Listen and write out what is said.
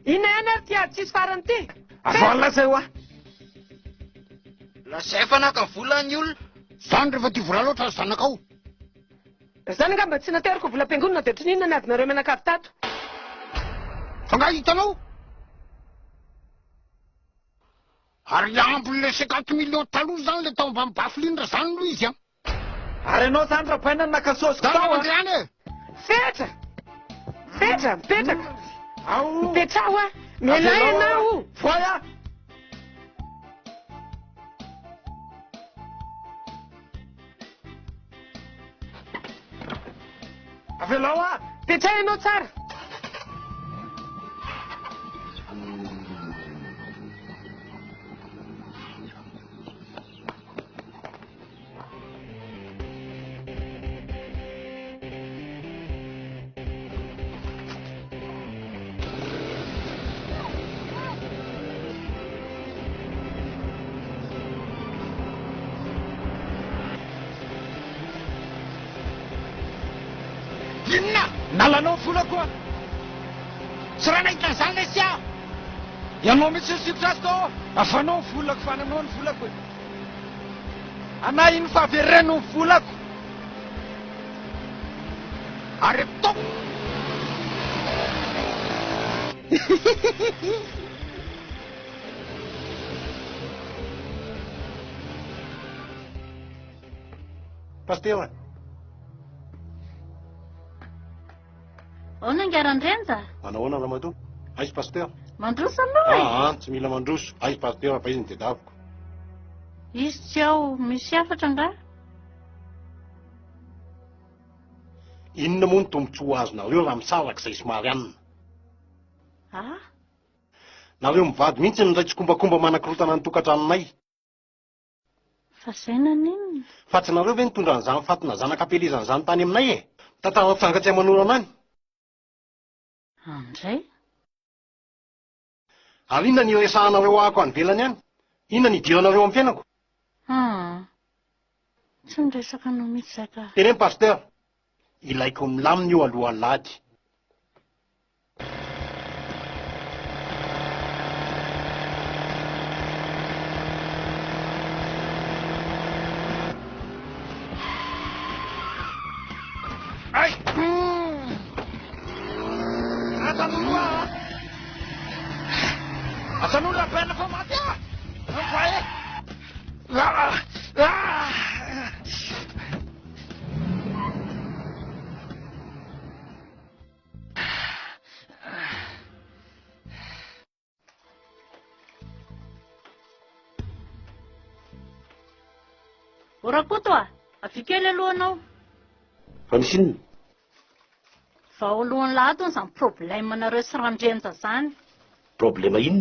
Inona ihany ary ity ady tsisy farany ity? Avao lasa io ah. Lazay fa naka vola ny olona. Zany rehefa tia vola loatra ny zanakao. Zany angamba tsy nateriko volam-piangonana dia ohatran'inona ny adinareo mianakavy tato. Fa nga hitanao? Ary le ambin'le 50 millions taloha zany le tao ambany baffle iny raha zany no izy an. Ary ianao zany Rabaina no naka sôsiko Zany tao an. mandeha any e. Fetra! Fetra! Mipetraka! Ao. Mipetraha hoa! Mialà ianao! Voay ah. Avelao ah. Petraha ianao tsara! Inona? Nalanao ny volako ah. Tsy raha nahita an'izany lesy aho. Ianao mihitsy no sikotra azy tao. Afanao ny volako fa ananao ny volako e. Anah iny fa avereno ny volako. Ary top. Pasitera. Ahoana ingahy Randrenja? Manao ahoana ramatoa? Aiza Pasteur? Mandroso aloha e! Aa, tsy mila mandroso. Aiza Pasteur fa izy no tedaviko. Izy tsy ao, misy hafatra angaha? Inona moa ny tombontsoa ho azonareo raha misaraka izay somary anona? Ah? Nareo mivady mihitsy no niray tsikombakomba manakorotana ny tokantranonay. Fa zay naninona? Fa tsy nareo ve nitondra an'izany fatina zanaka am-pielezana izany tany aminay e? Mitantara tranga tsy aman'orana any. Andray. Ary inona ny iresahanareo ahako any ivelany any? Inona ny idiranareo amin'ny fiainako? Haa. Tsy niresaka anao mihitsy zay ka. Teneno Pasteur, ilaiko milamina io alohan'ny lahady. Ay! Ajanony hoa! Ajanony Rabaina fa maty ah! Voay! Ah! Ah! O Rakoto a! Avia kely aloha anao. Fa misy inona? Vao alohan'ny lahady hono izany problème nareo sy Randrenja izany. Problème inona?